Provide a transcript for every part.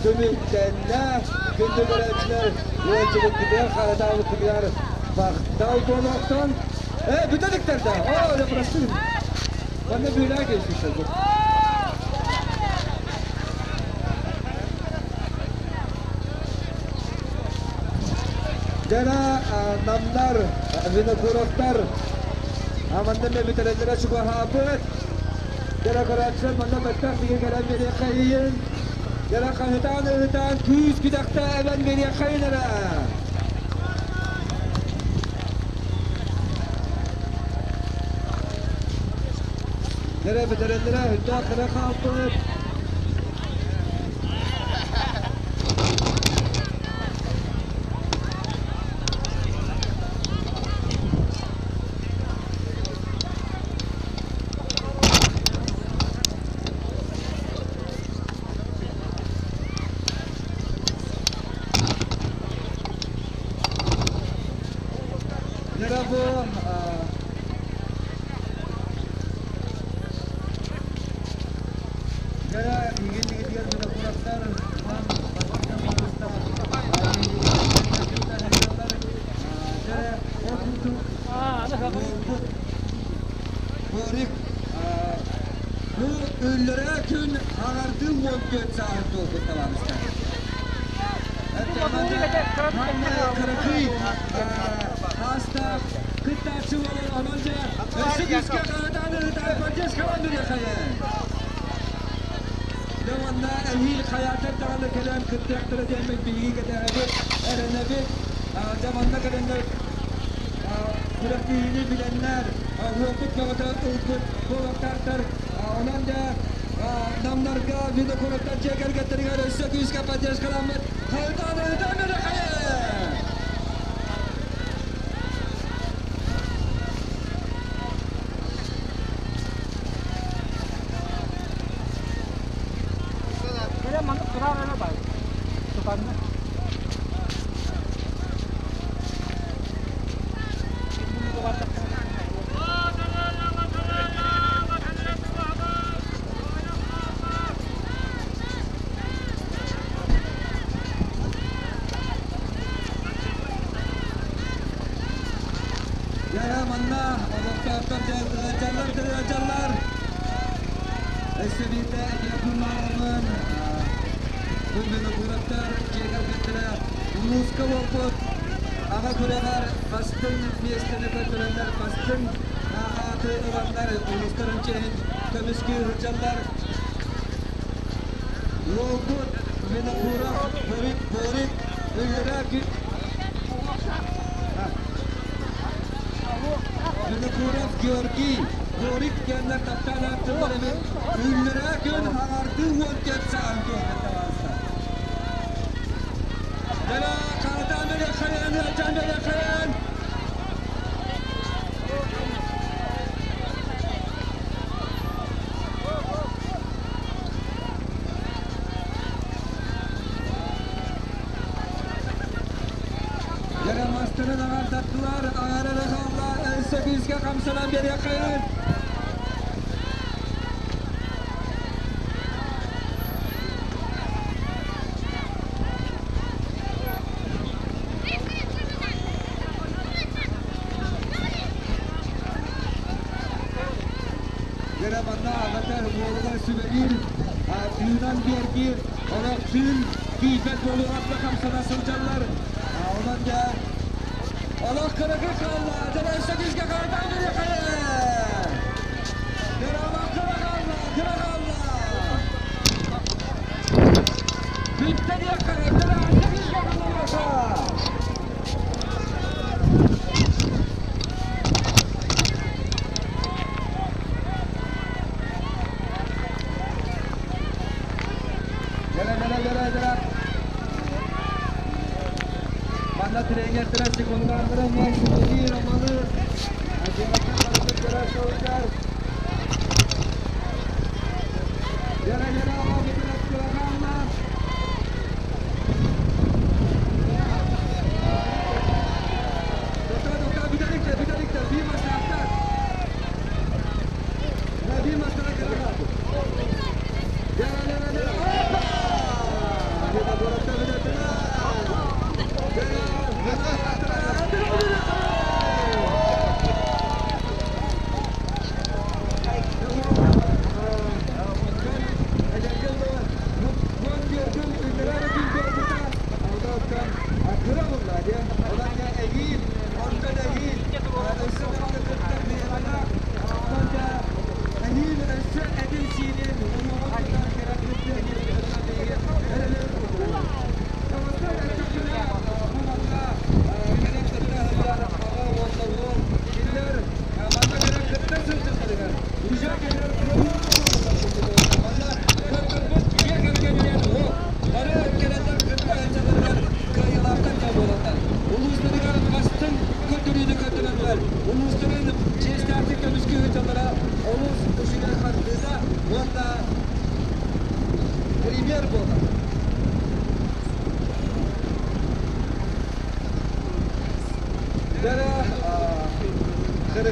Түмүктэннэ. Күндү көрөөччүлэр, ыалдьыбыккытыгар, харатаабыккытыгар махтал буолуохтун. Бүтэликтэр да. О, да прости. Манна бүүрээ кэлсишэ. Дьара намнар, винокуровтар аманна бүтэрэллэрэ чугаһаабыт. Дьара көрөөччүлэр манна бэттэх бигэ кэлэн биэриэххэйин. Дьара хаһытаан ыһытаан күүс күдэхтэ эбэн биэриэххэйин эрэ. Дьара бүтэрэллэрэ үрдээх кыра хаалбыт. Дьара бу Дьара игин-игитигэр винокуровтар Борик бу үллэрэ күн аҥардыы 14 сааһын туолбут табаарыстар. Кыракый хаастаах кыттааччы буолан онон дьэ өссө күүскэ хаһытаан ыһытаан поддержкалаан бириэхэйэн. Дьэ уонна эһиил хайаатар даҕаны кэлэн кыттыахтара диэммит биһиги кэтэһэбит, эрэнэбит. Дьэ манна кэлэннэр күрэхтэһиини билэннэр, уопут бөҕөтө ылбыт буолуохтаахтар. Онон дьэ намнарга винокуровтар дьиэ кэргэттэригэр өссө күүскэ поддержкаламмыт хаһытаан ыһытаан биэриэхэйэ! Кэлэн маннык турар эрэ баар. Тутанна. Дьэ, манна олохтоохтор дьаллар дьаллар. Өссө биирдэ этиэхпин бу винокуровтар дьиэ кэргэттэрэ улууска буолбут аҕа күрэҕэр бастыҥ миэстэни көрдөрөннөр бастыҥ ааты ыланнар улуустарын чиэһин көмүскүү сылдьаллар. Уолбут Винокуров Борик Борик Үллэрэ Винокуров Георгий Борик диэннэр таптаан ааттыыллар эбит. Үллэрэ күн хаҥардыы 14 саҕан туолбут табаарыстар. Дара хаатаан бэриэххэйэн, ыалдьан бэриэххэйэн! Ярамастарын аҥардаттылар, аҥарары хаалла, өссө күүскэ хамсанан биэриэххэйэн! Дьэрэ манна аҕата уолугар сүбэлиир, тыынан биэрдиир, олох тыын тиийбэт буолуоҕар да хамсана сылдьаллар. Онон дьэ олох кыракый хаалла, дьэ өссө күүскэ хаайтаан биэриэххэйэ! Дьэ олох кыра хаалла, кыра хаалла! Бүттэ диэххэ, дьэ өссө күүскэ хаалла! Gele gele gele gele. Манна тренердэрэ секунданнара эмиэ сүбэлиир амалы Адьырҕа барыта көрө сылдьар. Gele gele аҕабытын Тока, тока, бүтэриктэр, бүтэриктэр, биир мастаахтар. Биир мастара кыра хаалбыт. Дьэ, дьэ, дьэ, опа!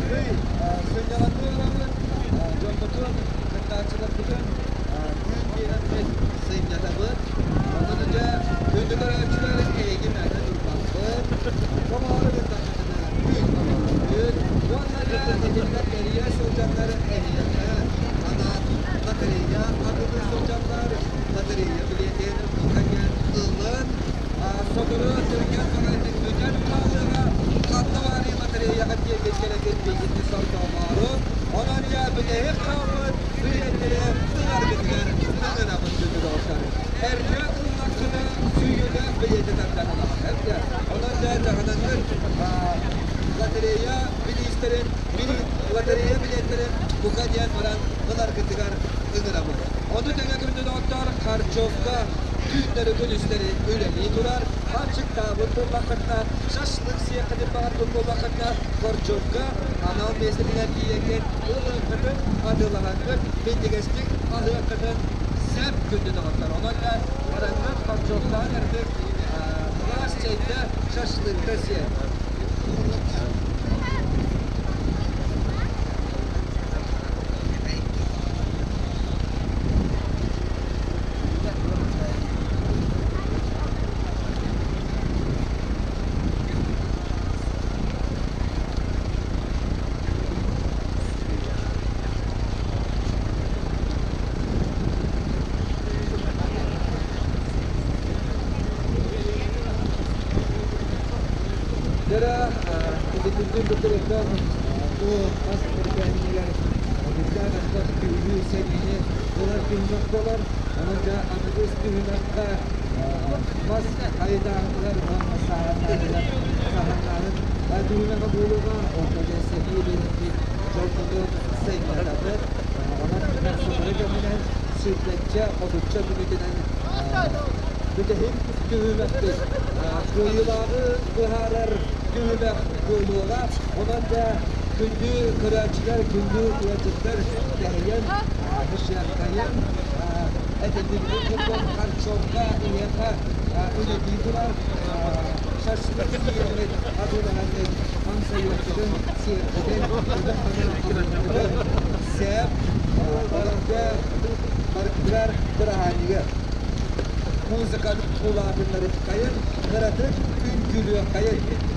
Кыракый сынньалаҥҥа ылабыт, дьоммутун, кыттааччыларбытын түүн биэрэммит сынньатабыт. Онон дьэ күндү көрөөччүлэр эһиги мээнэ турбаппыт. Комоору гыннаххытына түүн олороргут. Уонна дьэ итиннэ кэрийэ сылдьаннар эһиэхэ анаан лотерея атыылыы сылдьаллар. Лотерея билиэтин бука диэн ылын. Сотору түргэн баҕайытык бүтэн хаалыаҕа. Ханна баарый лотереяҕа тиэргэн кэлэкин биһигини сордоомоору. Онон дьэ бүтэһик хаалбыт билиэттэри ыларгытыгар ыҥырабын күндү доҕоттор. Эрдэ ыллаххына сүүйүүлээх билиэти тардан ылаҕын. Эрдэ. Онон дьэ дьаһананнар лотерея билиистэрин, лотерея билиэттэрин бука диэн баран ыларгытыгар ыҥырабын. Ону тэҥэ күндү доҕоттор, Харчевка түүннэри-күнүстэри үлэлии турар, ханчыктаабыт буоллаххытына, шашлык сиэххитин баҕарбыт буоллаххытына, Корчевка анал миэстэтигэр тиийэҥҥит, ылыаххытын, атыылаһаҥҥыт, минньигэстик аһыаххытын сөп күндү доҕоттор. Онон да бараҥҥыт Корчевтаан эрдик сылаас чэйдэ, шашлыкта сиэн. Дьэ, итинник кытарыттан бу мас эрбэһинигэр үрдээх элбэх күүһү, сэниини ылар түһүмэх буолар. Онон дьэ аныгыс түһүмэххэ мас хайытааһыныгар уонна сааһыннааһыныгар саһаннааһын түһүмэҕэ буолуоҕа. Онно дьэ сэтии биэрэммит дьоммутун сынньатабыт. Онон сотору кэминэн сүүрбэччэ, отучча мүнүүтэнэн бүтэһик түһүмэхпит кыайыылааҕы быһаарар түһүмэх буолуоҕа. Онон да күндү көрөөччүлэр, күндү ыалдьыттар тэһийэн, мышыахтайан, этиллибитин курдук Харчовка эйиэхэ үлэлии турар шашлык сиэммит атыылаһан амсайыахпытын, сиэхпитин, утахтанан сэп, барарга барытыгар быраһаанньыгы музыканы улаатыннарыаххайын, кыратык үҥкүүлүөххэйин.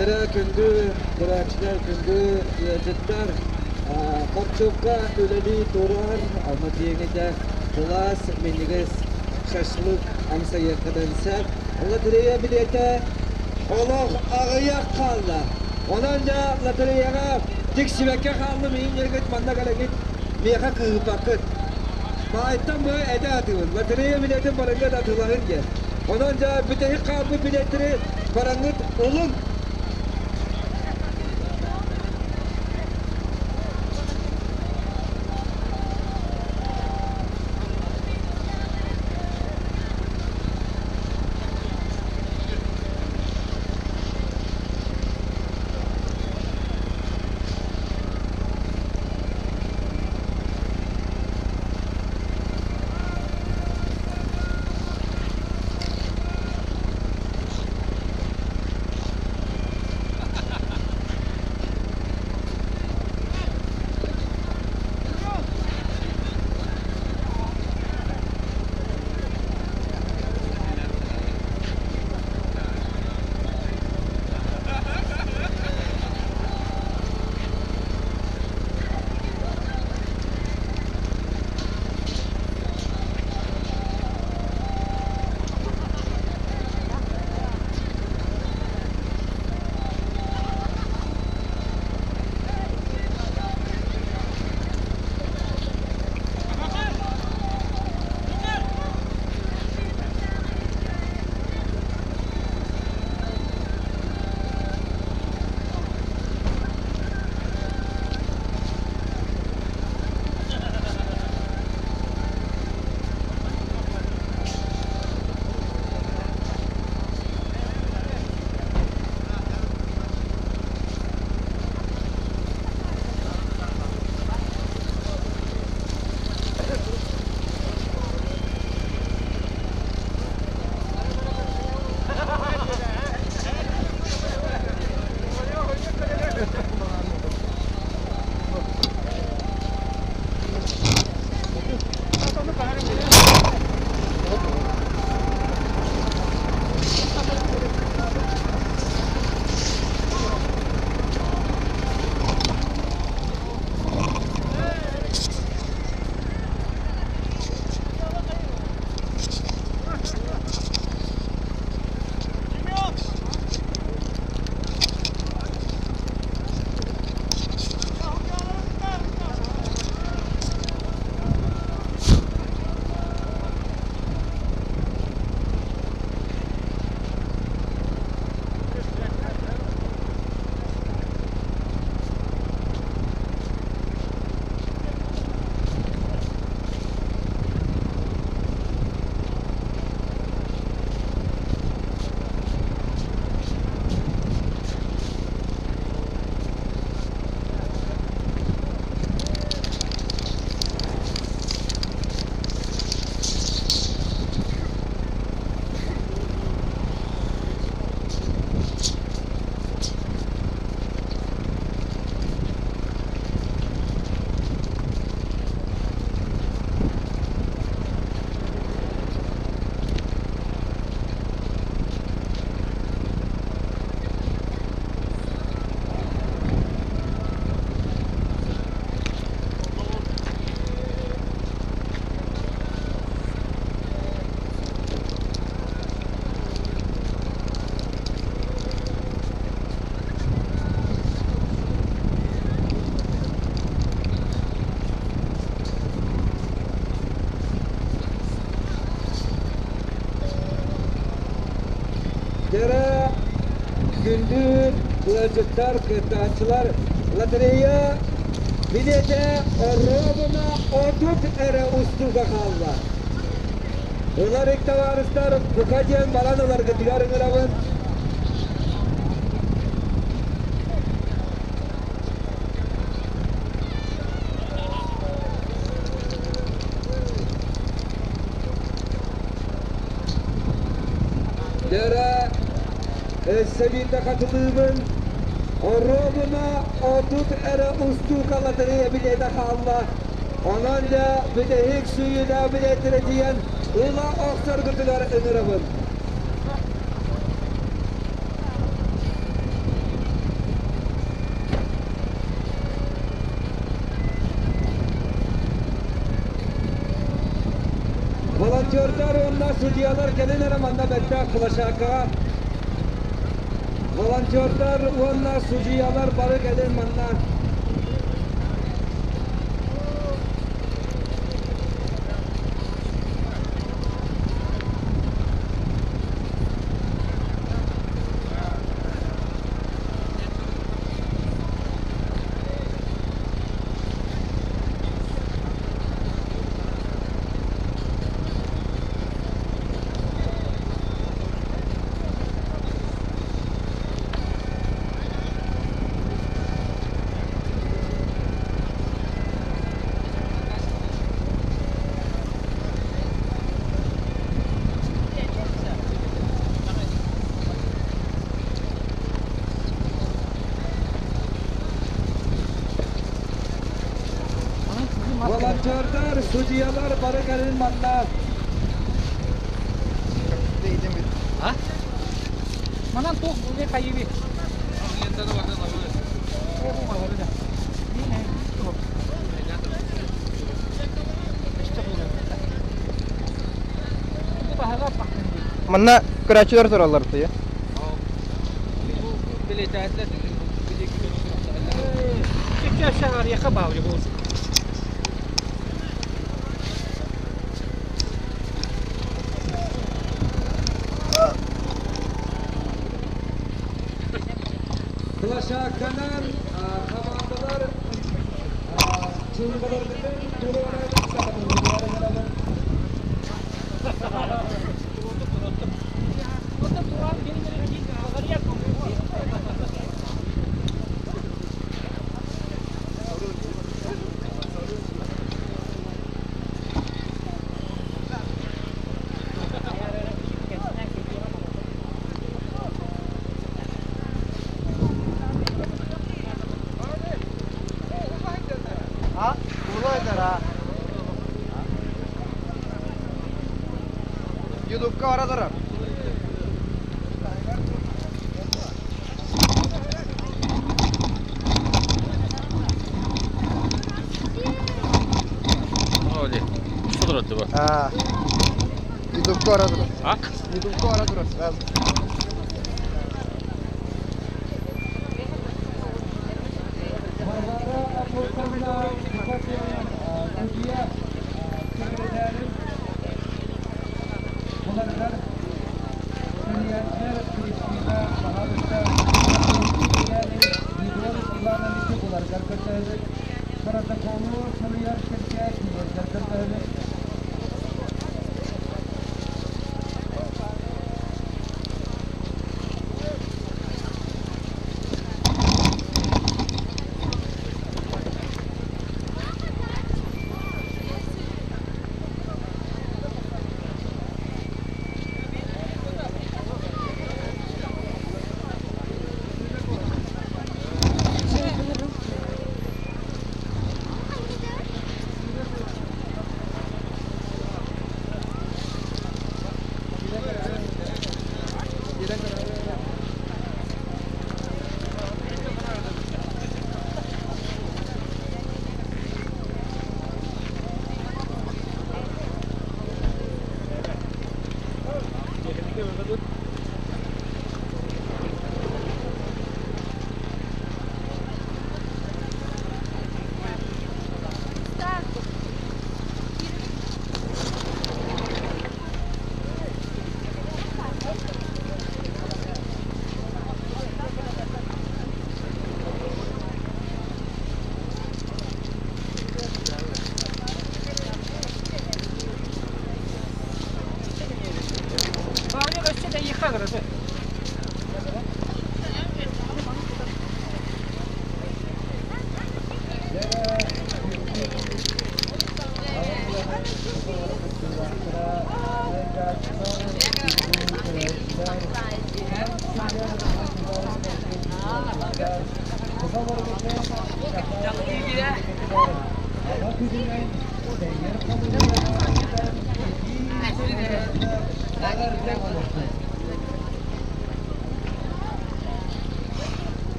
Дьэрэ күндү көрөөччүлэр, күндү ыалдьыттар, Хорчуопка үлэлии турар онно тиэҥитэ кылаас минньигэс шашлык амсайыаххытын сөп. Лотерея билиэтэ олох аҕыйах хаалла. Онон дьэ лотереяҕа тиксибэккэ хааллым иһин диэкит манна кэлэҥҥит миэхэ кыыһырбаккыт. Баайтан бу этэ атыыбын. Лотерея билиэтин барыҥҥыт атыылаһын диэн. Онон дьэ бүтэһик хаалбыт билиэттэри бараҥҥыт ылыҥ. Дьэрэ күндү ыалдьыттар, кыттааччылар, лотерея билиэтэ оруобуна 30 эрэ устууга хаалла. Ылар табаарыстар бука диэн баран ыларгытыгар ыҥырабын. Дьэрэ, өссө биирдэ хатылыыбын. Оруобуна 30 эрэ устуука лотерея билиэтэ хаалла. Онон дьэ бүтэһик сүүйүүлээх билиэттэрэ тиийэн ыла охсоргутугар ыҥырабын. Волонтердар уонна судьуйалар кэлин эрэ манна бэртээх площадкаҕа. Волонтердар уонна судьуйалар бары кэлин манна. Волонтердар, судьуйалар бары кэлин манна. Манан туох бу хайыби? Манна көрөөччүлэр тураллар тыйа. Площадканан командалар чурбаларгытын туруоран Ютубка бара турар. А, Ютубка бара турар. А? Ютубка бара турар. Сразу. Варвара Апостоловна судья секретарь Булардар Сеньяджер Кристина Пожалуйста, Егор Иванович Буларгар кытыһыбыт. Протоколу суруйар сиргэ Егоргар кытыһыбыт.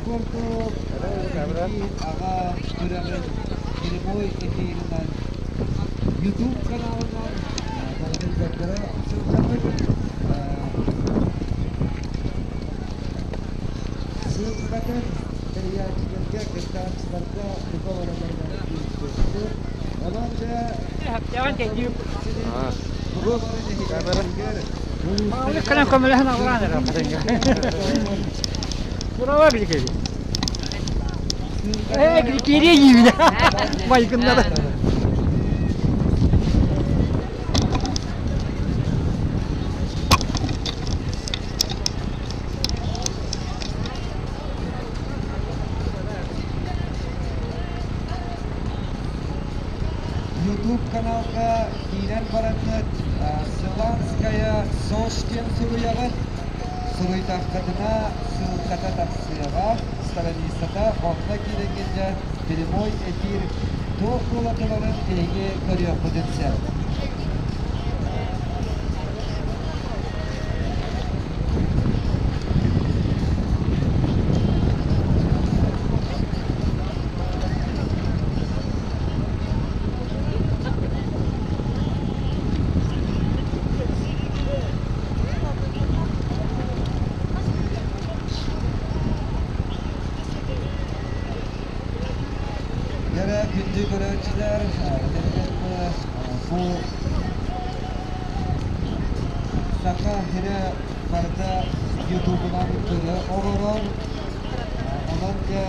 курдук, биһиги аҕа күрэҕин прямой эфиринэн YouTube каналынан барытын көрдөрө сылдьабыт. Ссылкатын тэрийээччилэргэ, кыттааччыларга туга бараларынан ыыппыппыт. Онон дьэ Кэлэн көмөлөһөн алҕаан эрэ Турава биликеби. Э, кириэ иибинэ. Майгыннара. YouTube каналга киирэн бараҥҥыт Сыланская СОЖ диэн суруйаҕыт. Суруйдаххытына ссылката тахсыаҕа, страницата онно киирэҥҥит дьэ прямой эфир туох буола турарын эһиги көрүөххүтүн сөп. Yere күндү көрөөччүлэр, бу Саха сирэ барыта ютубунан көрө олорор. Онон дьэ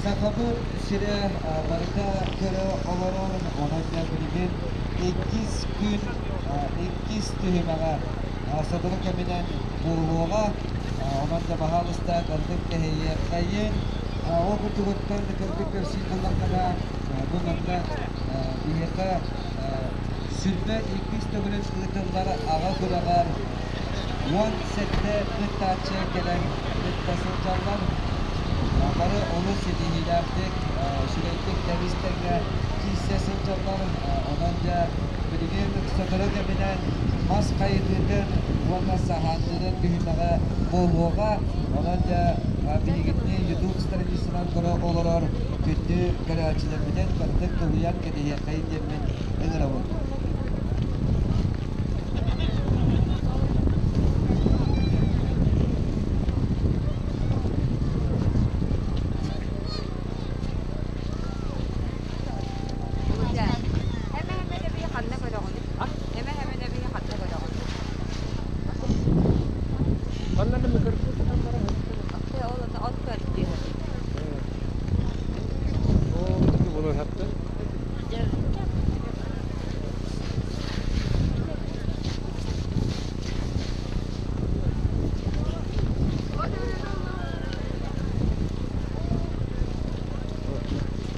Сахабыт сирэ барыта көрө олорор, онон дьэ билигин иккис күн иккис түһүмэҕэ сотору кэминэн буолуоҕа. Онон да баһаалыста кырдык тэһийиэххэйин. Ол курдугуттан кырдык көрсүү буллаххына бу манна биһиэхэ 22 төгүлүн ыытыллар аҕа күрэҕэр 17 кыттааччы кэлэн кытта сылдьаллар. Бары олус ситиһиилээхтик, үчүгэйдик тэбис-тэҥҥэ киирсэ сылдьаллар. Онон дьэ билигин сотору кэминэн мас хайытыытын уонна саһаанныырын түһүмэҕэ буолуоҕа. Онон дьэ биһигитини YouTube страницанан көрө олорор күндү көрөөччүлэрбитин кырдык тулуйан кэтэһиэххэйин диэммин ыҥырабын.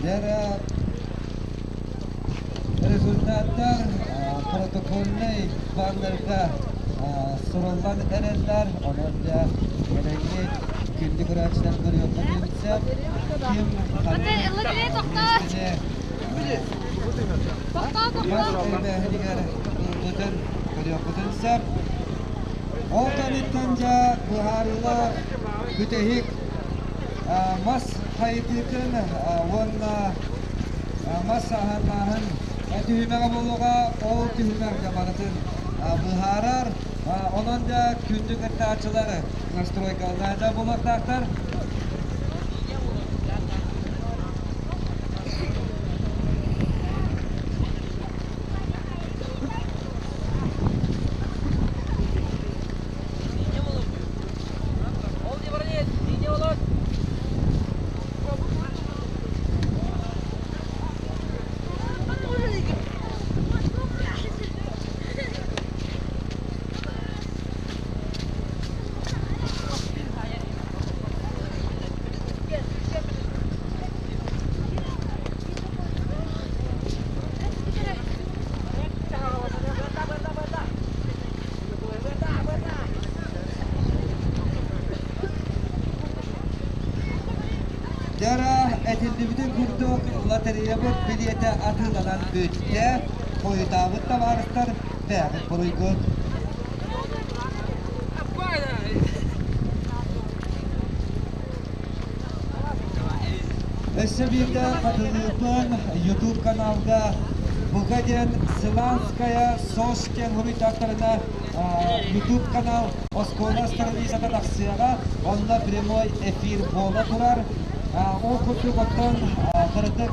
Дьэ, результаттар протокольнай баннерга суруллан эрэллэр. Онон дьэ кэлэҥҥи күндү көрөөччүлэр көрүөххүтүн сөп. Ким миэстэни мас эрбээһинигэр ылбытын көрүөххүтүн сөп. Ол кэнниттэн дьэ быһаарыылаах бүтэһик мас хайытыытын уонна мас сааһылааһын түһүмэҕэ буолуоҕа, ол түһүмэх дьэ барытын быһаарар. Онон да күндү кыттааччылар настройкаларда да буолуохтаахтар. Этиллибитин курдук, лотереябыт билиэтэ атыыланан бүттэ. Хойутаабыт табаарыстар бэйэҕит буруйгут. Өссө биирдэ хатылыырбын YouTube каналга бука диэн Сыланская СОС диэн суруйдахтарына YouTube канал оскуола страницата тахсыаҕа, онно прямой эфир буола турар. Ол курдук оттон кыратык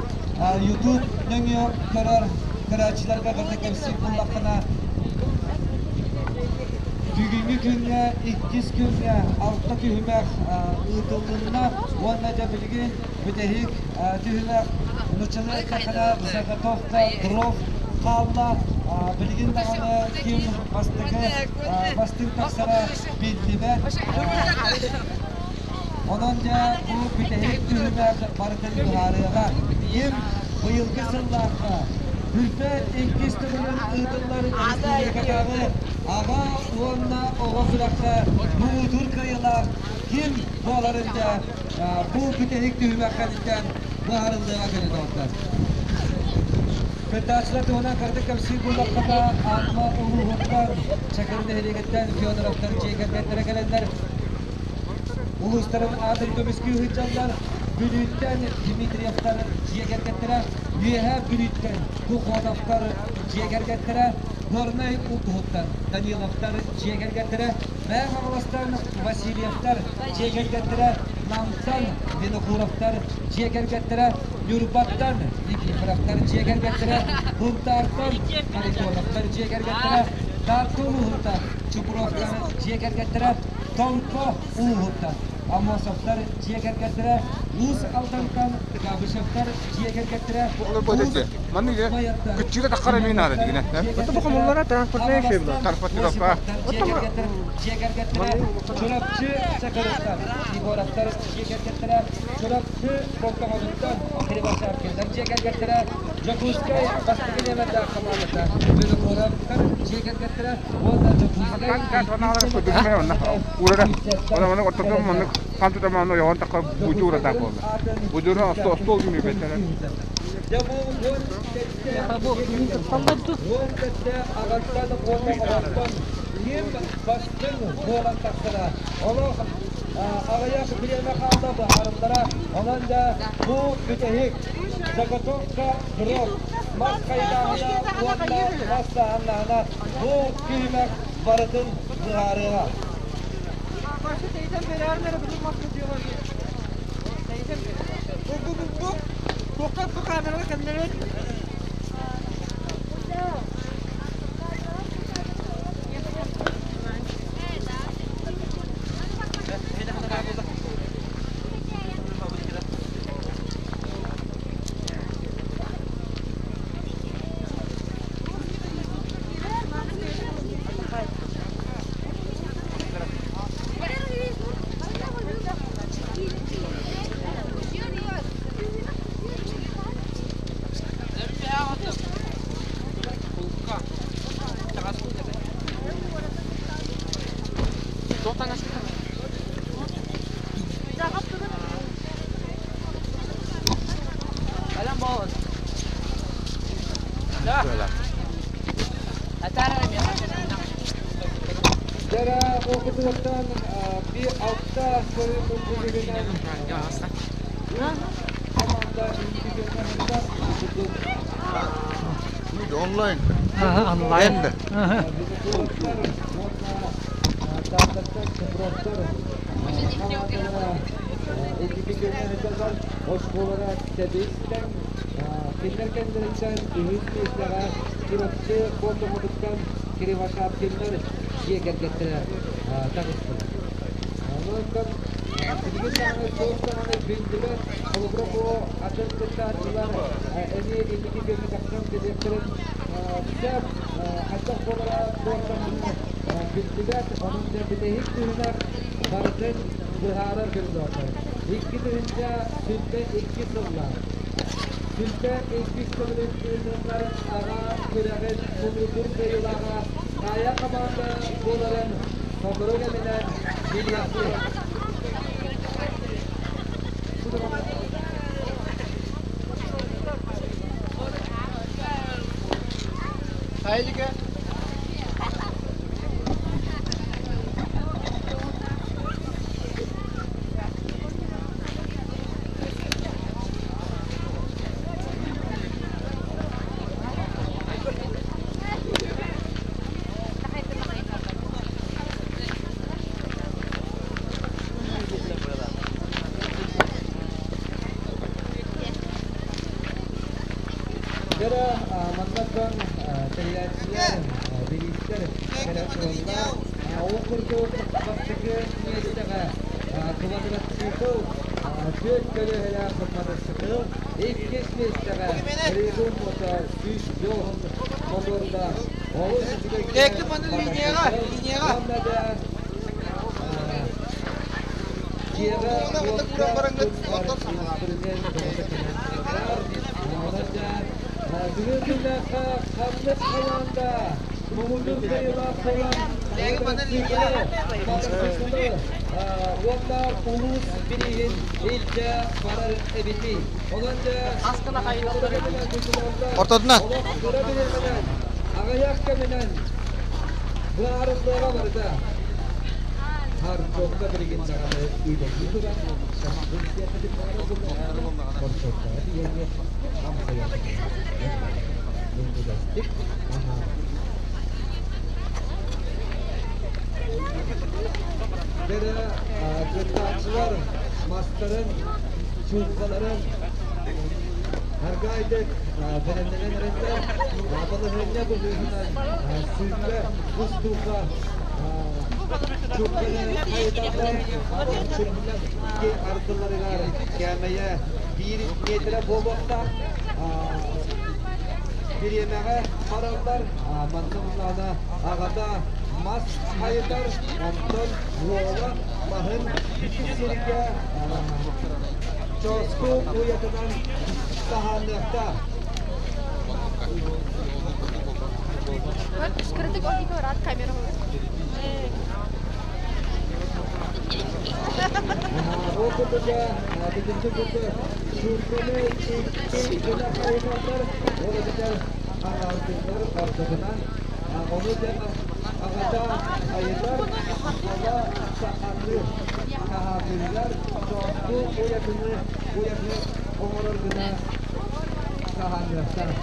YouTube нөҥүө көрөр көрөөччүлэргэ кытта кэпсиир буоллаххына, бүгүҥҥү күҥҥэ иккис күҥҥэ алта түһүмэх ыытыллынна уонна дьэ билигин бүтэһик түһүмэх нуччалыы эттэххинэ заготовка дров хаалла. Билигин даҕаны ким бастакы бастыҥ тахсара биллибэт. Онон дьэ бу бүтэһик түһүмэх барытын быһаарыаҕа. Ким быйылгы сыллаахха Бүлбэт иккис төгүлүн ыытыллар республикатааҕы аҕа уонна оҕо күрэххэ муҥутуур кыайыылаах ким буоларын дьэ бу бүтэһик түһүмэх кэнниттэн быһаарыллыаҕа кэлин доҕоттор. Кыттааччылар туһунан кыратык кэпсиир буоллаххына, Амма улууһуттан Чакыр нэһилиэгиттэн Федоровтар дьиэ кэргэттэрэ кэлэннэр улуустарын аатын көмүскүү сылдьаллар. Бүлүүттэн Дмитриевтар дьиэ кэргэттэрэ, Үөһээ Бүлүүттэн Кухотовтар дьиэ кэргэттэрэ, Горнай улууһуттан Даниловтар дьиэ кэргэттэрэ, Мэҥэ Хаҥаластан Васильевтар дьиэ кэргэттэрэ, Намтан Винокуровтар дьиэ кэргэттэрэ, Ньурбаттан Никифоровтар дьиэ кэргэттэрэ, Сунтаартан Харитоновтар дьиэ кэргэттэрэ, Таатта улууһуттан Чупровтар дьиэ кэргэттэрэ, Томпо улууһуттан Аммосовтар дьиэ кэргэттэрэ, Уус Алдантан Габышевтар дьиэ кэргэттэрэ, Маннык күччүгэ таххара эмиэ наада дигинэ. Это бу транспортная шибла. Транспортировка. Дьиэ кэргэттэрэ, Чурапчы Чакырыттан, Егоровтар дьиэ кэргэттэрэ, Чурапчы Болтоҥотуттан Кривошапкиннар дьиэ кэргэттэрэ, Дьокуускай бастакы нүөмэрдээх хамаандата Винокуровтар дьиэ кэргэттэрэ уонна Дьокуускай Урара. Она ортото маннык хантутама ону ойоҕон тахха будьуура так буолла. Будьуура остуол мүбеттер. Аҕаттан уонна оҕоттон ким бастыҥ буолан тахсара олох аҕыйах бириэмэ хаалла быһаарыллара. Онон да бу бүтэһик заготовка дров мас хайдааһына уонна мас саһаннаһына бу түһүмэх барытын быһаарыаҕа. Бу бу бу бу бу камераны кэннэрин. Дьэ окутуоттан биир алта көрүҥ мунньугунан команда Онлайн. Онлайн. Оскуолара сэбиэстэн кинилэр кэннилэриттэн үһүс миэстэҕэ Чурапчы Болтоҥотуттан Кривошапкиннар дьиэ кэргэттэрэ таҕыстылар. Онон билигин даҕаны суох даҕаны биллибэт, холобура бу атын кыттааччылар эмиэ инники күөҥҥэ тахсан кэлиэхтэрин сөп, хайдах буолара туох даҕаны биллибэт, онон дьэ бүтэһик түһүмэх барытын быһаарар көрүллүөхтэр. 2022 сыллаах 22 төгүлүн ыытыллар аҕа күрэҕин муҥутуур кыайыылааҕа Хаайа хамаанда буоларын сотору кэминэн билиэхпит. Дьэ, маннаттан тэрийээччилэр, бириистэр кэлэн тураллар. Ол курдук бастакы миэстэҕэ квадроцикл, түөрт көлүөһэлээх мотоцикл, иккис миэстэҕэ Регун мото 100 мотордаах олус үчүгэйдик мотоцикл уонна да дьиэҕэ уокка туттар инструмент бөҕөтө кэлэн турар. Онон да бүгүн күннээххэ ханнык хамаанда муҥутуур кыайыылаах буолан мотоциклы, мотоциклы уонна улуус бирииһин илдьэ барар эбитий. Онон да Ортотунан. олох кыра бириэмэнэн, аҕыйах кэминэн быһаарыллыаҕа барыта. Хардуокка билигин даҕаны үлэлии турар. Хорчуоттаҕа тиийэҥҥит амсайан минньигэстик аһаан. Дэрэ кыттааччылар мастарын, чууккаларын аргаайдык бэлэмнэнэн эрэллэр. Балаһыанньа быһыытынан сүүрбэ устуука чуукканы хайыталлар. Чууккалар икки ардыларыгар кээмэйэ биир миэтэрэ буолуохтаах. Бириэмэҕэ бараллар. Манна улаана аҕата мас хайытар, онтон уола маһын ити сиргэ чооску уйатынан таһааныахтаах. Скрытый рад камеру. Ол курдуга бүтүнчү курдук суукканы икки гына хайыталлар, ол эбэтэр аҥаардыыллар ортотунан. Ону тэҥэ аҕата хайытар, уола сахалыы таһаардыыллар, чооску уйатыны уйаны оҥорор гына таһааныахтаах.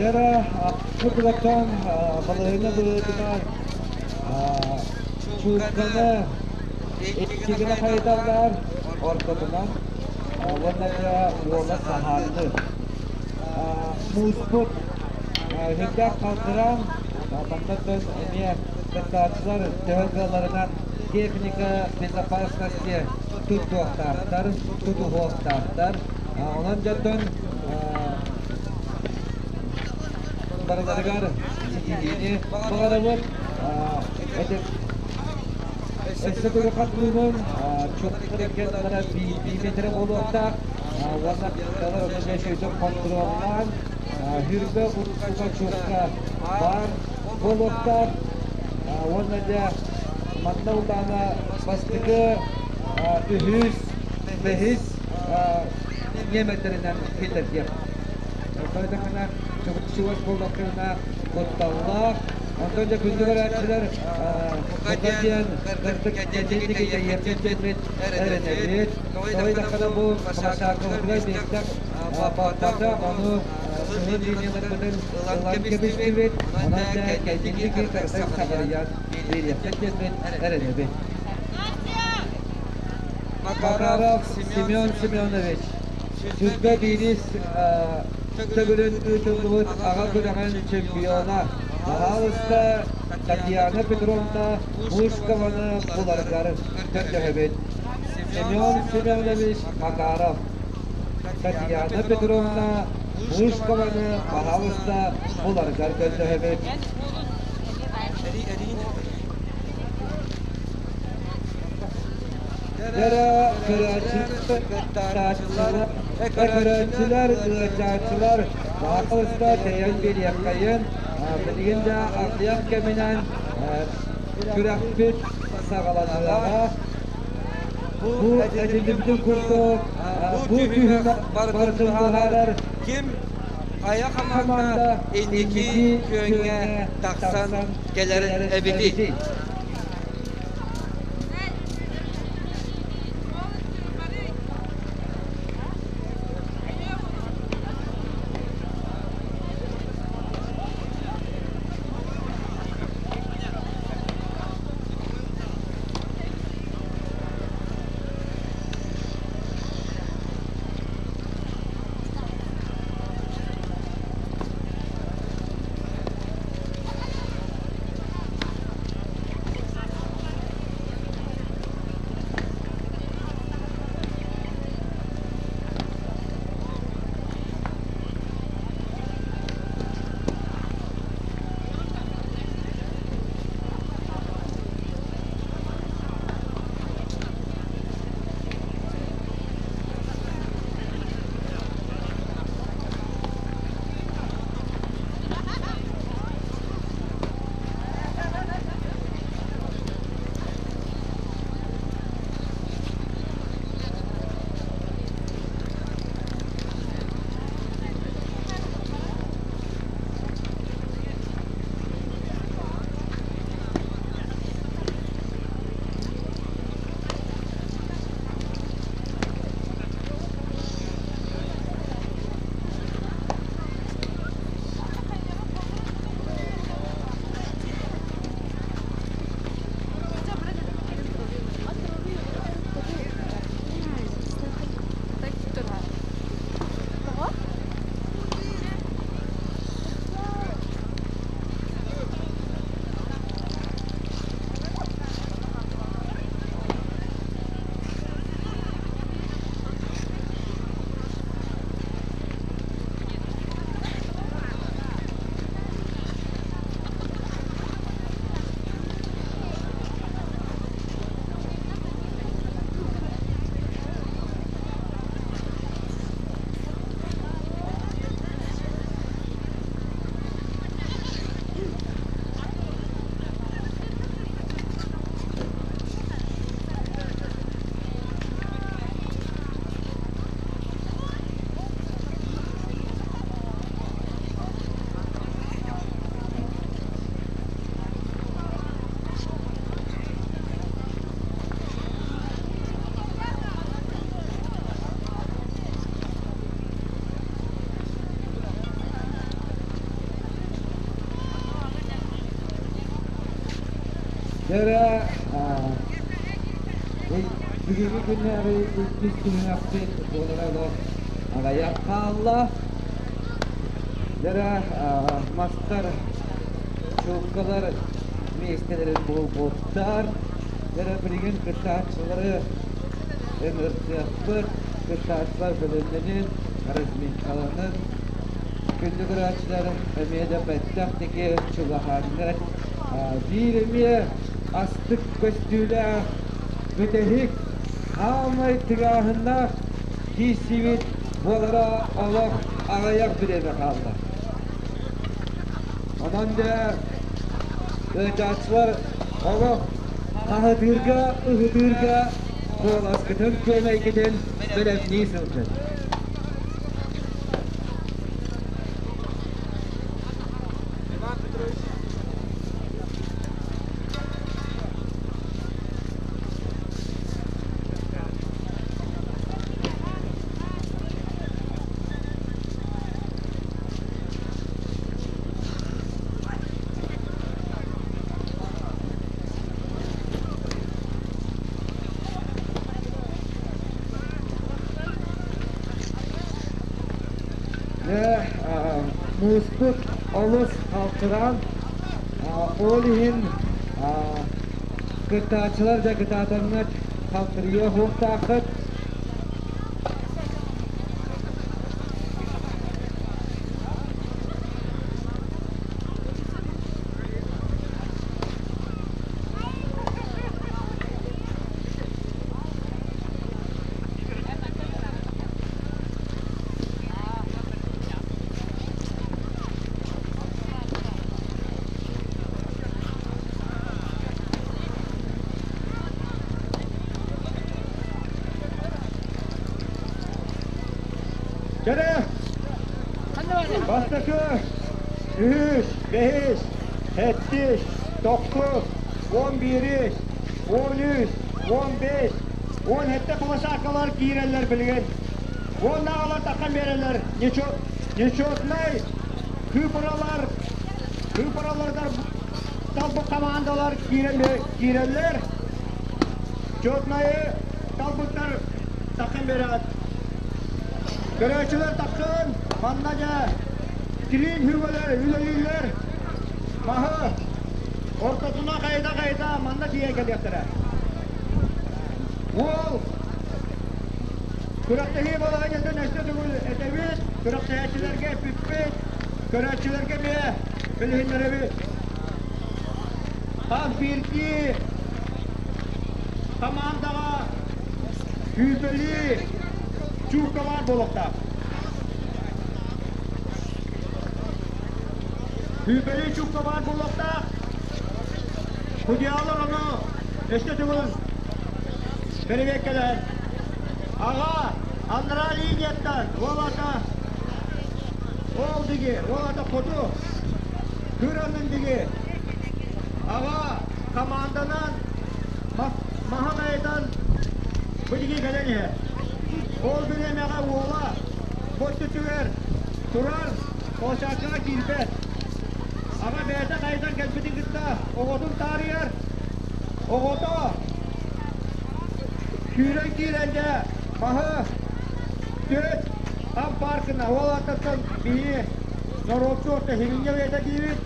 Дьэ, кутулаттан балаһыанньа быһыытынан чуукканы икки гына хайыталлар ортотунан уонна дьэ уола саһаанны. Мууспут үрдээх халтыраан мантан эмиэ кыттааччылар төһө кыалларынан техника безопасности туттуохтаахтар, тутуһуохтаахтар. Онон дьонтон барыларыгар ситиһиини баҕарабыт. Өссө төгүл хатылыыбын чуолкайдык биирдии миэтэрэ буолуохтаах уонна өйдөк хонтуруоллаан хүрбэ устуга чуолка баар буолуохтаах уонна дьэ манна улаана бастакы үһүс бэһис ньиэмэтэринэн киллэрдиэх. Тоойдоххуна чугас буоллаххына кутталлаах. Онтон дьэ күндү көрөөччүлэр бука диэн кырдык кэтиитик эрэнэбит. Тоойдоххуна бу Машаковтугар биэстэх Баппатах, ону кыһыл линияларбытын ылан кэбистибит, онон да кэлгинники саҕарыйан биэриэххит диэммит эрэнэбит. Макаров Семен Семенович, сүрбэ биирис төгүлүн ыытыллыбыт аҕа күрэҕин чемпиона, баһаалыста Татьяна Петровна Мушкованы буларгар көрдөһөбүт. Семен Семенович Макаров, Татьяна Петровна Мушкованы баһаалыста буларгар көрдөһөбүт. Дьэ көрөөччүлэр, көрөөччүлэр, ыалдьааччылар баһаалыста тэйэн биэриэххэйин. Билигин да аҕыйах кэминэн күрэхпит саҕаланыаҕа. Бу этиллибитин курдук, бу түһүмэх барытын быһаарар ким хайа хамаанда инники күөҥҥэ тахсан кэлэр эбитий? Дьэ бүгүҥҥү күннээҕи иккис түһүмэхпит буолара олох аҕыйах хаалла. Дьэ мастар, чууккалар миэстэлэрин булбуттар. Дьэ билигин кыттааччылары ыҥыртыахпыт, кыттааччылар бэлэмнэнин, разминкаланын. Күндү көрөөччүлэр эмиэ да бэттэх диэки чугаһааҥҥыт биир эмиэ астык көстүүлээх бүтэһик хаамай тыҥааһыннаах киирсибит буолара олох аҕыйах бириэмэ хаалла. Онон дьэ ыалдьааччылар олох хаһытыырга, ыһытыырга куоласкытын күөмэйгитин бэлэмнии сылдьын. Иван Петрович. Мууспут олус халтыраан, ол иһин кыттааччылар да кытаатаҥҥыт халтырыйыа суохтааххыт. Кэрэ! Бастакы, үһүс, бэһис, сэттис, тохсус, 11-ис, 13, 15, 17 площадкалар киирэллэр билигин. Уонна аҕалар таххан биэрэллэр. Нечетнай кыыпыралар, кыыпыралардар талбыт командалар киирэллэр. Четнайы талбыттар таххан биэрэҕит. Көрөөччүлэр тахсан, манна дьэ килиин хүргэлэр үлэлииллэр. Маһы ортотуна хайда-хайда манна тиийэн кэлиэхтэрэ. Уол күрэхтэһии балаһыанньатын өссө төгүл этэбит, күрэхтэһээччилэргэ эппиппит, көрөөччүлэргэ эмиэ билиһиннэрэбит. Хас биирдии командаҕа күүпэлии чуукка баар буолуохтаах. Күүпэлии чуукка баар буолуохтаах. Судьялар ону өссө төгүл бэрэбиэркэлээн. Аҕа, анараа линияттан уол ата ол диги, уол ата хоту, кыранын диги. Аҕа команданан маһын айытан бу диги кэлэн иһэр. Ол бириэмэҕэ уола бу өттүгэр турар, площадкаҕа киирбэт. Аҕа бэйэтэ хайдан кэлбитин кытта оҕотун таарыйар. Оҕото сүүрэн киирэн дьэ маһы төрүт там паркына ол аттаттан биһи норуотту орто химиньэ уйата диибит.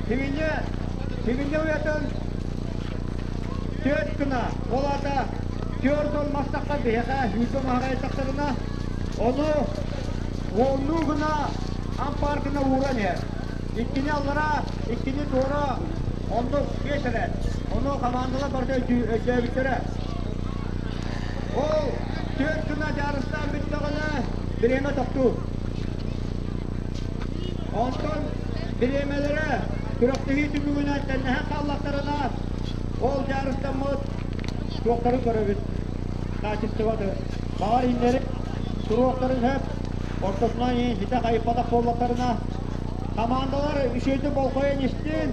Химиньэ химиньэ уйатын түөрт гына ол аата түөрт ол мастахха биһиэхэ сүүрбэ маһаҕа айтахтарына ону уоннуу гына ампааркына ууран иһэр. Иккини аллара, иккини туора, оннук биэс эрэ. Ону хамаандалар барыта өйдөөбүттэрэ. Ол түөрт гына дьаарыстаан бүттэҕинэ бириэмэ тохтуур. Онтон бириэмэлэрэ күрэхтэһии түмүгүнэн тэннэһэн хааллахтарына, ол дьаарыстаммыт туохтарын көрөбүт, качествоты. Баҕар иннэри туруохтарын сөп, ортотунан ситэ хайыппатах буоллахтарына, командалар үчүгэйдик болҕойон истин,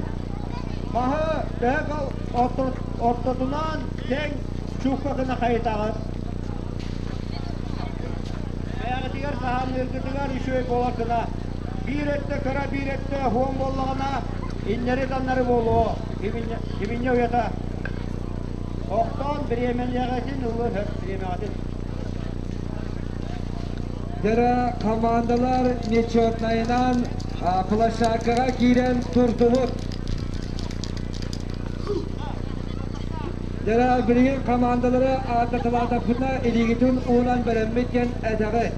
маһы төһө ортотунан тэҥ чуукка гына хайытаҕыт. Бэйэҕитигэр саһаанныыргытыгар үчүгэй буолар гына биир өттө кыра, биир өттө уһун буоллаҕына, иннэри-таннары буолуо. Химиньэ уйата. Охтон бириэмэлиэҕитин ылы сөп бириэмэҕитин. Дьара командалар нечетнайынан площадкаҕа киирэн турдубут. Дьара билигин командалары ааттаталаатахпытына илиигитин уунан бэлэммит диэн этэҕит.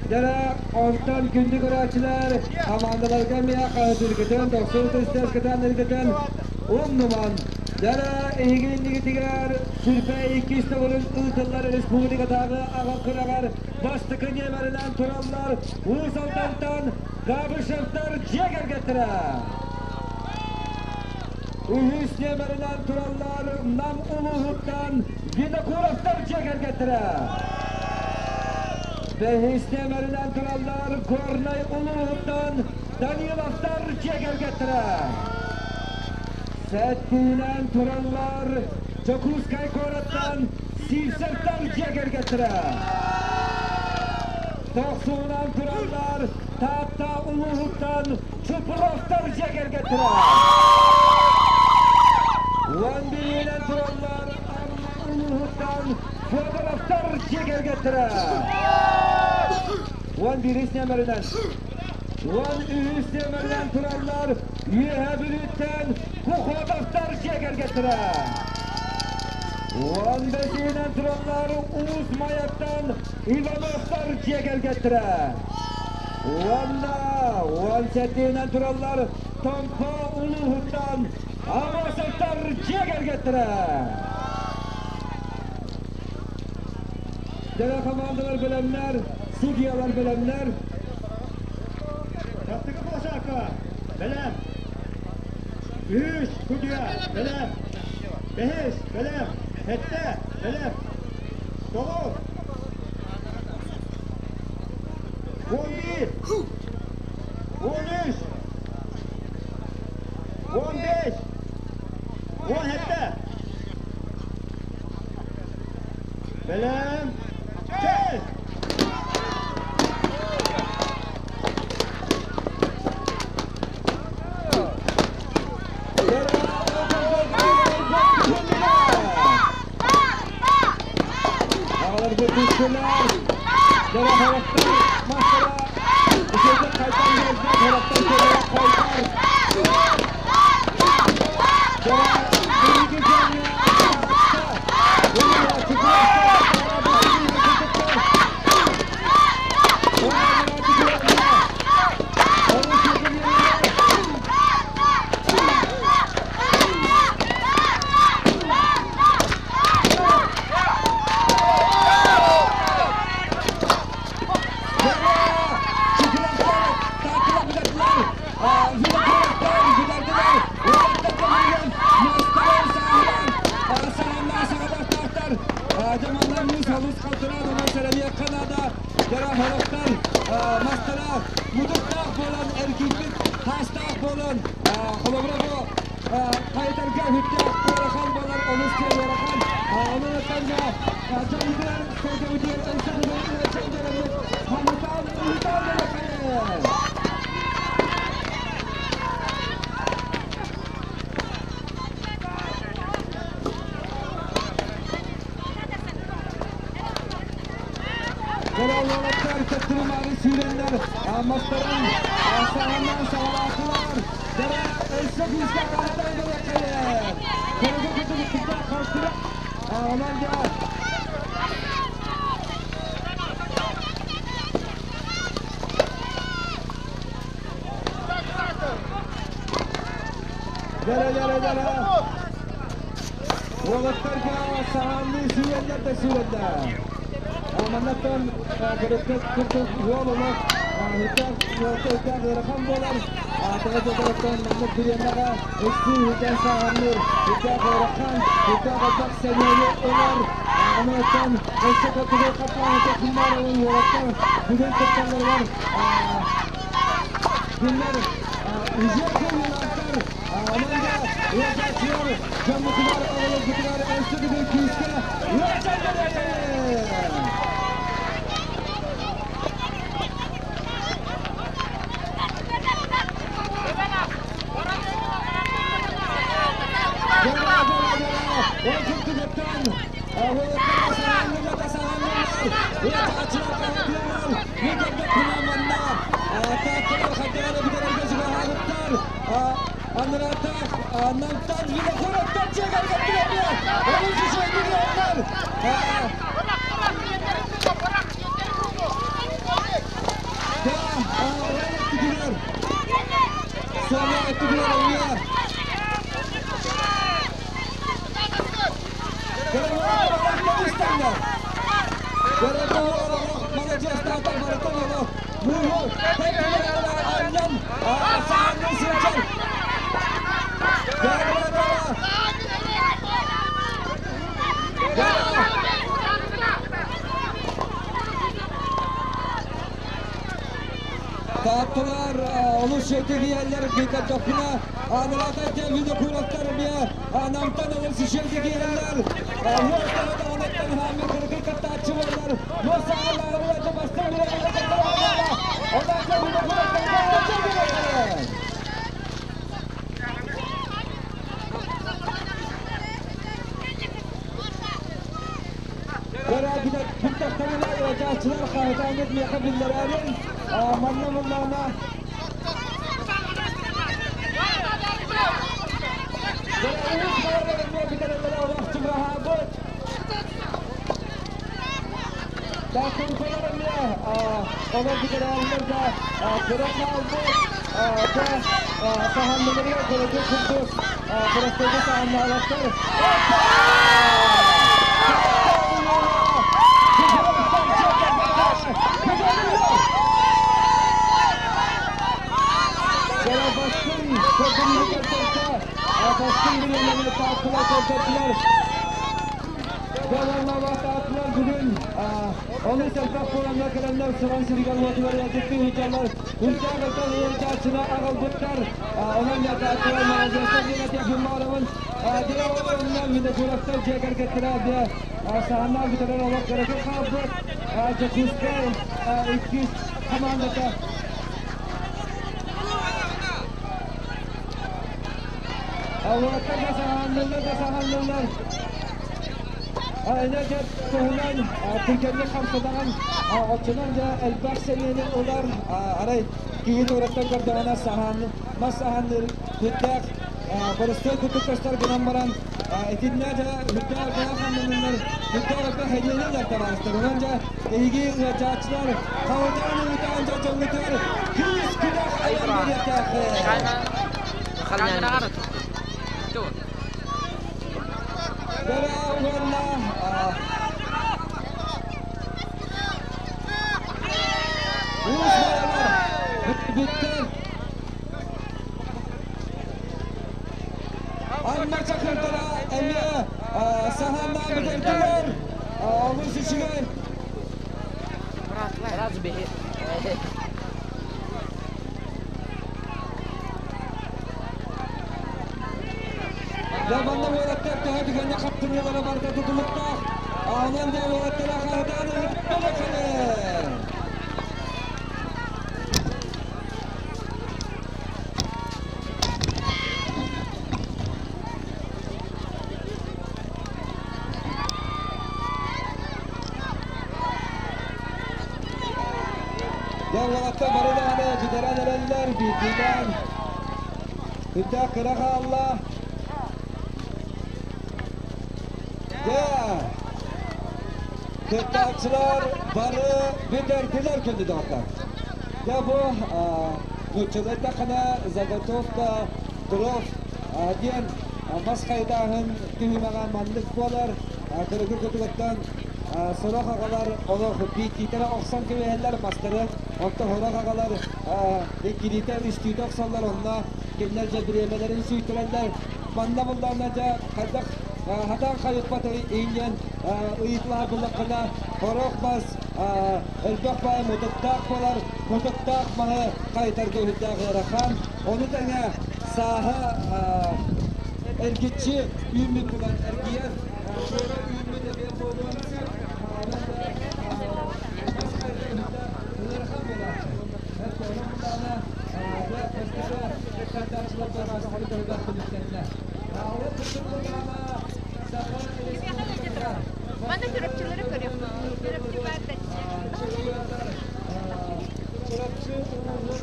Дьара онтон күндү көрөөччүлэр командаларга эмиэ хаһытыргытын, дохсун тыстыаскытын умнуман. Дьара эһиги иннигитигэр Сүрбэ иккис төгүлүн ыытыллар республикатааҕы аҕа күрэҕэр бастакы нүөмэринэн тураллар Уус Алдантан Габышевтар дьиэ кэргэттэрэ. Үһүс нүөмэринэн тураллар Нам улууһуттан Винокуровтар дьиэ кэргэттэрэ. Бэһис нүөмэринэн тураллар Горнай улууһуттан Даниловтар дьиэ кэргэттэрэ. Сэттиинэн тураллар Дьокуускай куораттан Сивцевтар дьиэ кэргэттэрэ. Тохсуунан тураллар Таатта улууһуттан Чупровтар дьиэ кэргэттэрэ. 11-инэн тураллар Амма улууһуттан Федоровтар дьиэ кэргэттэрэ. 11 нүөмэринэн. 13 темірден тұрарлар, Үйе Бүліттен Кухотовтар жегер гетірі. 15-інен тұрарлар, Уыз Маяттан Ивановтар жегер гетірі. Онда 17-інен тұрарлар, Томпа Улуғыттан Амосовтар жегер гетірі. Dere komandalar bilenler, судьялар bilenler. Yaptığı boşaka. Belem. Üç kudya. Belem. Beş. Belem. Hette. Belem. Dokuz. 11. 13. 15. 10 hette. Belem. Kes. Ağlar bu kuşlar. Dere halattan masara. Üçüncü kaytan geldi. Halattan dere kaytar. Dere birinci canlı. Tatlılar, onu şekli yerler bir topuna, anlatan tevhide kuyruklar bir, anamtan alır şekli yerler, ortada anlatan hamil kırıkı katta varlar, yoksa Allah'ın acı bastır bir ondan tevhide kuyruklar bir. Олор бүтэрэллэр да кыра хаалбыт саһанныларыгар көрөкө курдук простойга саһаннаалаттар. Бастын көрдөрүүнү бастын билиэннэри тааттылар көрдөрдүлэр. Дьалаллаабатаатылар бүгүн олус элбэх буоланнар кэлэннэр Сыран сиригэр уотугар ыалдьыттыы сылдьаллар. Үрдээх элбэх ыалдьааччыны аҕалбыттар. Онон тааттылар маладьыастар диэн этиэхпин баҕарабын. Дьэ, Винокуровтар дьиэ кэргэттэрэ дьэ саһаннаах бүтэрэр олох кыракый хаалбыт. Дьокуускай иккис хамаандата. Уолаттар да саһаанныллар да саһаанныллар. Эне дьэ туһунан түргэнник хамсадаҕын, оччонон дьэ элбэх сэниэни ылар. Арай киһи туораттан көрдөҕүнэ саһаан, мас саһаанныыр сүрдээх боростуой курдук көстөр гынан баран, итиннэ дьэ үрдээх элбэх хамнананнар, үрдээх элбэх эниэни ылар табаарыстар. Онон дьэ эһиги ыалдьааччылар хаһытаан ыытаан дьэ дьоҥҥутугар күүс күдэх айан биэриэхтээххит. Бөрө уонна Уус Майалар бүттэр. Анна Чакырдара эмиэ саһааннаан бүтэрдилэр. Олус үчүгэй. Дьэ манна уолаттар төһө түгэҥҥэ хаптыныылара барыта тутулуктаах. Онон дьэ уолаттара хаһытаан ыһыктыбакканы. Дьэ уолаттар бары даҕаны бүтэрэн эрэллэр, биирдиилээн. Үрдээх кыра хаалла. Дьэ, кыттааччылар бары бүтэрдилэр күндү доҕоттор. Дьэ бу нууччалыы эттэххинэ заготовка дров диэн мас хайытааһын түһүмэҕэ маннык буолар. Кыргы кутугуттан сорох аҕалар олох биирдиитэ охсон кэбиһэллэр мастары, онтон сорох аҕалар иккилиитэ, үстүүтэ охсоллор, онно кинилэр дьэ бириэмэлэрин сүүйтэрэллэр. Манна буллаҕына дьэ хайдах хатаан хайыппат иҥҥэн ыйытылаһар буллаххына, сорох мас элбэх баай мутуктаах буолар, мутуктаах маһы хайытарга үрдээх ыарахан. Ону тэҥэ сааһа эргиччи үүммүт буолан эргийэр, туора үүммүт эмиэ буолуон сөп. Мас хайытар үрдээх ыарахан буолааччы. Онон буллаҕына Манна чурапчылары көрүөхпүт. Чурапчы баар да. Чурапчы улууһун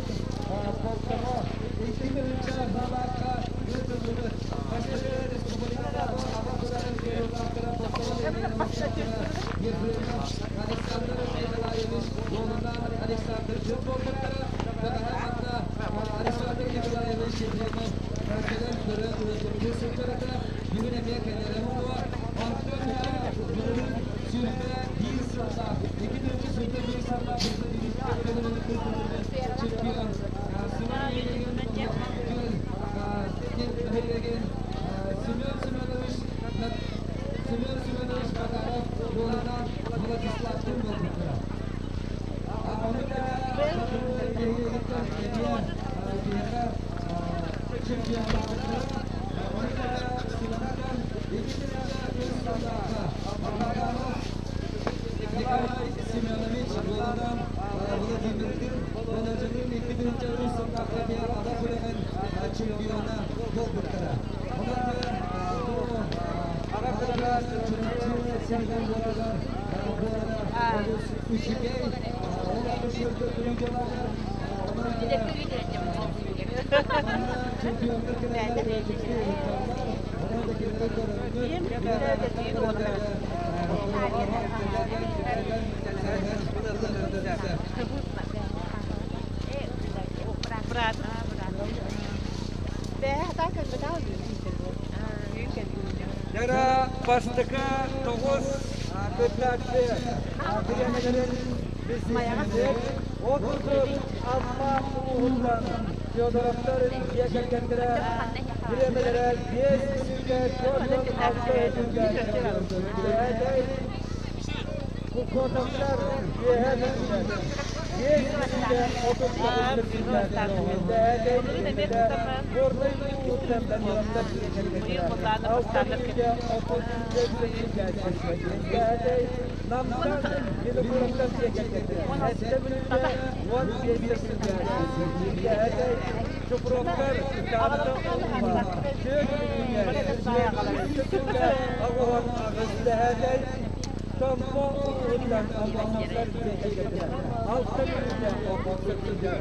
Болтоҥо 2 тыһыынча баалаахха ыытыллыбыт Бастакы республикатааҕы Аҕа күрэҕин кыайыылаахтара Болтоҥо нэһилиэгин олохтоохторо Ефремов Александр Николаевич уолунаан Александр Дьыл буолбуттара. Бэҕэһээ манна Александр Николаевич Ефремов кэлэн көрөн ыалдьыттыы сылдьар этэ. Бүгүн эмиэ кэлэрэ буолуо. Онтон бүгүн 21 сыллаах, 2021 сыллаах чемпион Семен Ильин Улахан Күөл нэһилиэгин Семен Семенович Семен Семенович Макаров уолунаан Владиславтыын буолбуттара. Ону тэҥэ Хатыры нэһилиэгиттэн эмиэ биһиэхэ чемпионнаабыттара. Ону тэҥэ Сылаҥтан 2 тыһыынча сыллаахха Макаров Николай Семенович уолунаан Владимирдыын менеджерин 2 тыһыынча 3 сыллаахха эмиэ Ада күрэҕин чемпиона буолбуттара. Онон бу Ада Чурапчы сиригэр буоларыгар буолара олус үчүгэй. Ол көрдөрүү онон манна чемпионнар кэлэннэр ыалдьыттыы ыһыкталлар. Онон да кинилэри көрөммүт, кэлэн, кэпсэтэн, сэрэнэн ылыахтарын сөп. Брат. Яра бастакы тоҕус кыттааччы бириэмэлэрин билсиһиннибит. Ол курдук Амма улууһуттан Федоровтар дьиэ кэргэттэрэ бириэмэлэрэ 5 мүнүүтэ 46 өтүүгэ Бэйэтэй Кукотовтар үөһээ Бүлүүттэн 5 мүнүүтэ 39 өтүүгэ Бэйэтэй мүнүүтэ Горнай улууһуттан Даниловтар дьиэ кэргэттэрэ 6 мүнүүтэ 34 өтүүгэ Бэйэтэй Намтан Винокуровтар дьиэ кэргэттэрэ 7 мүнүүтэ 15 өтүүгэ Бэйэтэй Чупровтар Таатта улууһа 4 мүнүүтэ 23 өтүүгэ 88 Бэйэтэй Томпо улууһуттан Аммосовтар дьиэ кэргэттэрэ 6 мүнүүтэ 30 өтүүгэ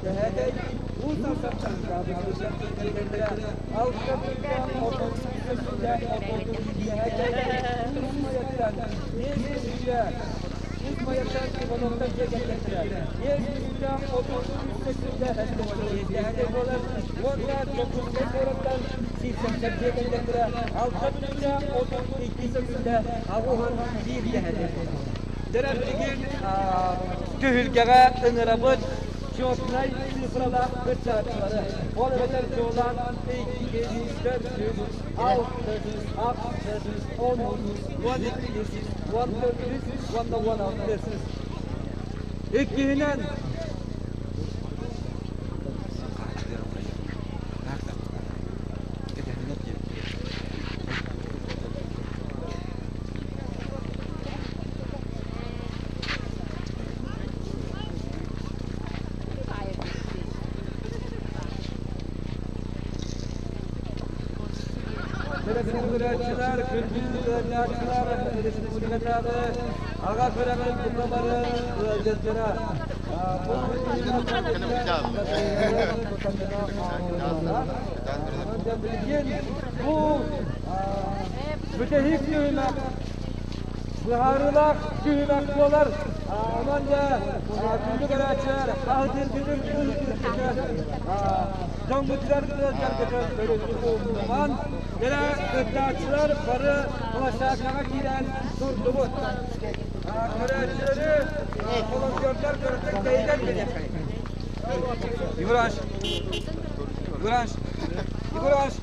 Бэйэтэй Уус Алдантан Гавриловтар дьиэ кэргэттэрэ 6 мүнүүтэ 33 өтүүгэ 30 Бэйэтэй Уус Майаттан 5 мүнүүтэ Уус Майаттан Ивановтар дьиэ кэргэттэрэ 5 мүнүүтэ 33 өтүүгэ Бэйэтэй буолар уонна Дьокуускай куораттан Сиипсэптэр дьиэ кэргэттэрэ 6 мүнүүтэ 32 сөкүүндэ 81 дэһэдэ. Дэрэ билигин түһүлгэҕэ ыҥырабыт четнай цифралаах кыттааччылары. Ол эбэтэр чуолаан 2, 4, 6, 8, 10, 12, 14 уонна 16. Иккиһинэн Көрөөччүлэр, күндү ыалдьааччылар, республикатааҕы аҕа күрэҕин бука бары ыалдьыттара. Билигин бу бүтэһик түһүмэх быһаарыылаах түһүмэх буолар. Онон дьэ күндү көрөөччүлэр, хаһытыыргытын дьоҥҥутугар ыалдьаргытын умнуман, кэлэ кыттааччылар бары площадкаҕа киирэн турдубут. Көрөөччүлэри волонтердар кыратык тэйитэн биэриэххэй. Егор Иванович, Егор Иванович, Егор Иванович.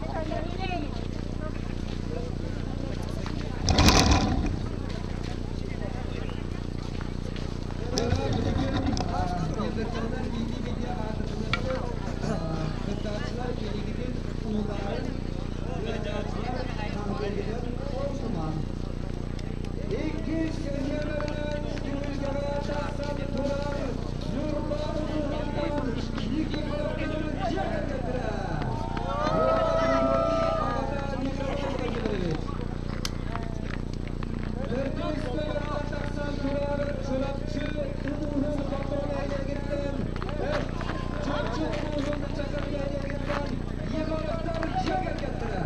Кыттааччылар билигитин уулаарын, ыалдьааччылар хаһытыыргытын Иккис нүөмэринэн түһүлгэҕэ тахсан турар Ньурба улууһуттан Никифоровтар дьиэ кэргэттэрэ. Аҕата Николай Владимирович. Төрдүс нүөмэргэ тахсан турар Чурапчы улууһун Хотон нэһилиэгиттэн Чурапчы улууһун Чакыр нэһилиэгиттэн Егоровтар дьиэ кэргэттэрэ.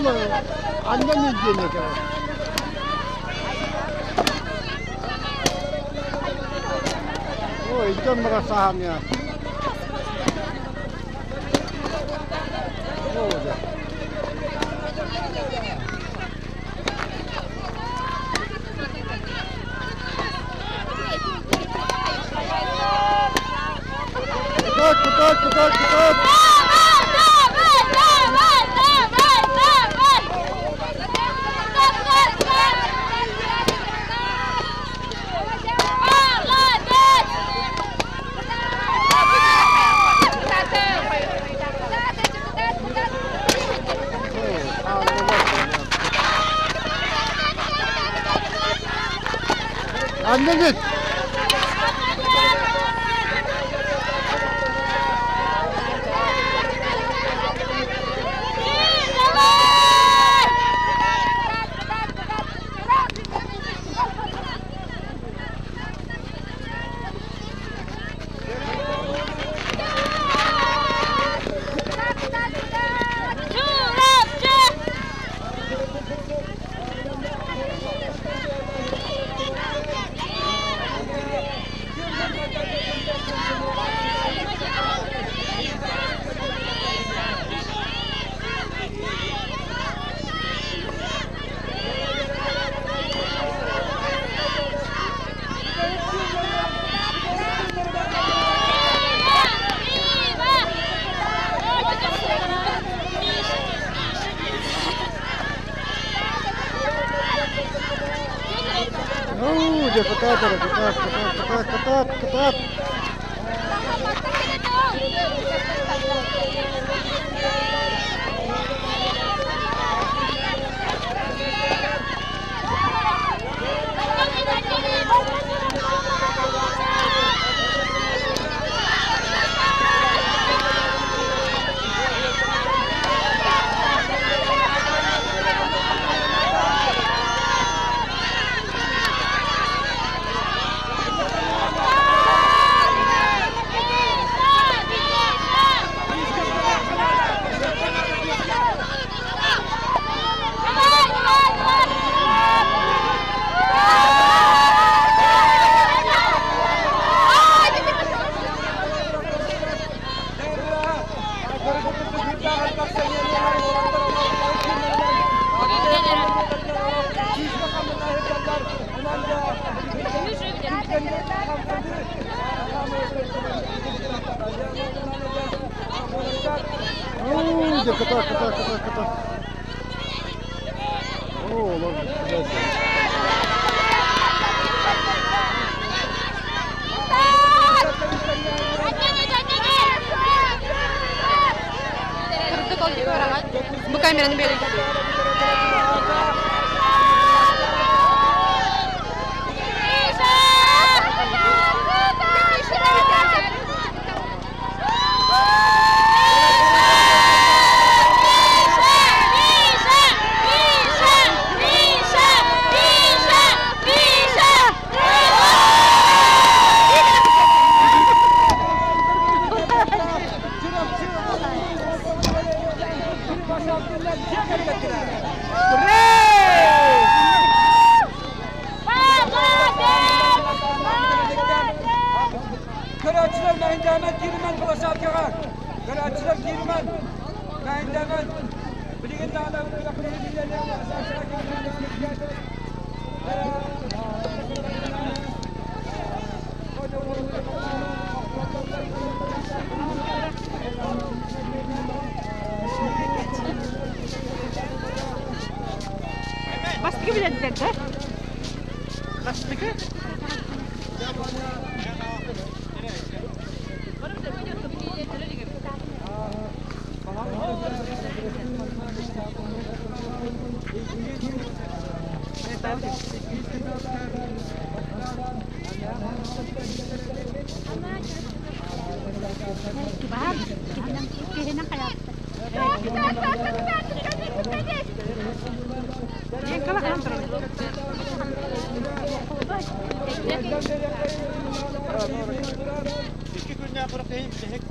Аннан илдьиэнэ кэлэр. Ой, дьон бара саһамыа. Кытаат, кытаат, кытаат, кытаат! Анныгыт! Ну, депутат, депутат, депутат, депутат, депутат. Оо, дьэ, кытаат, кытаат, кытаат, кытаат. Оо, олор Бу камераны берин. Көрөөччүлэр мэһэйдээмэҥ кииримэҥ площадкаҕа! Көрөөччүлэр кииримэҥ! Мэһэйдээмэҥ! Билигин даҕаны Бастакы билэллэр да? Бастакы? Икки күннээх бырахтыһын бүтэһик.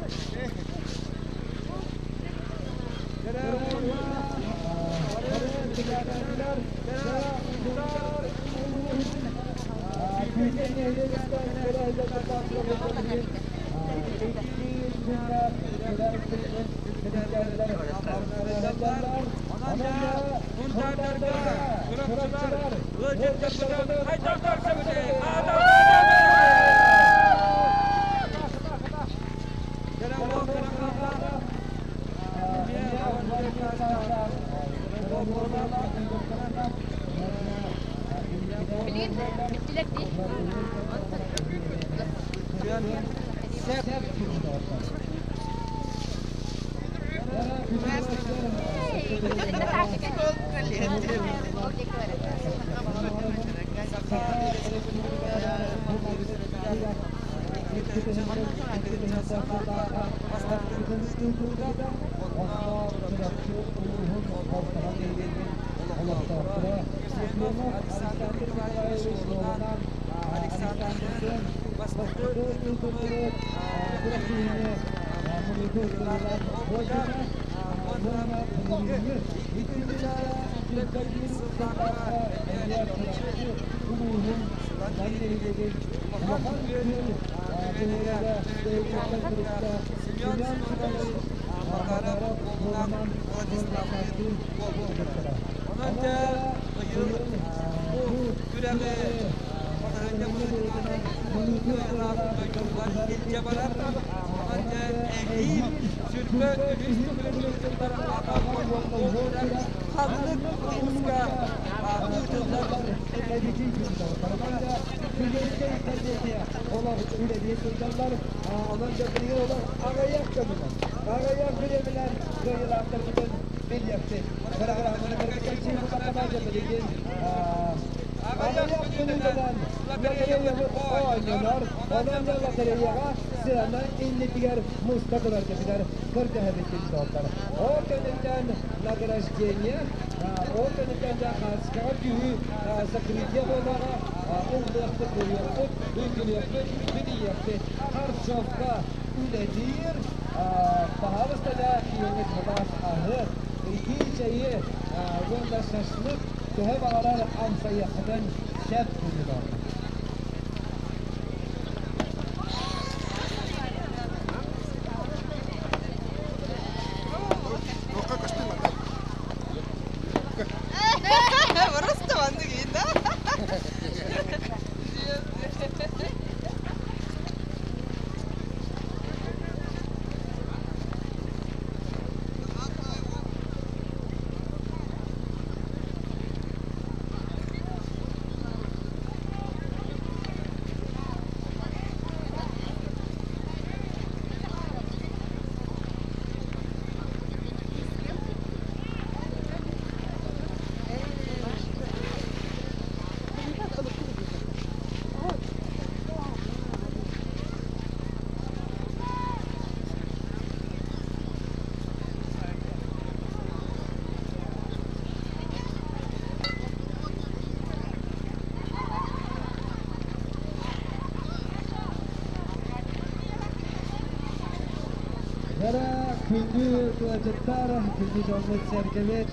Күндү ыалдьыттар, күндү дьоммут сэргэбит,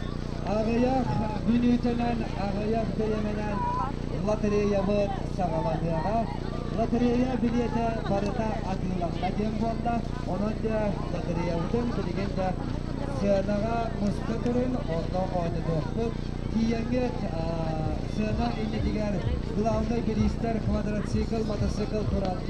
аҕыйах мүнүүтэнэн, аҕыйах бириэмэнэн лотереябыт саҕаланыаҕа. Лотерея билиэтэ барыта атыыланна диэн буолла. Онон дьэ лотереябытын билигин да сыанаҕа муста турун, онно оонньотуохпут. Тиийэҥҥит сыана иннитигэр главнай бириистэр квадроцикл, мотоцикл тураллар.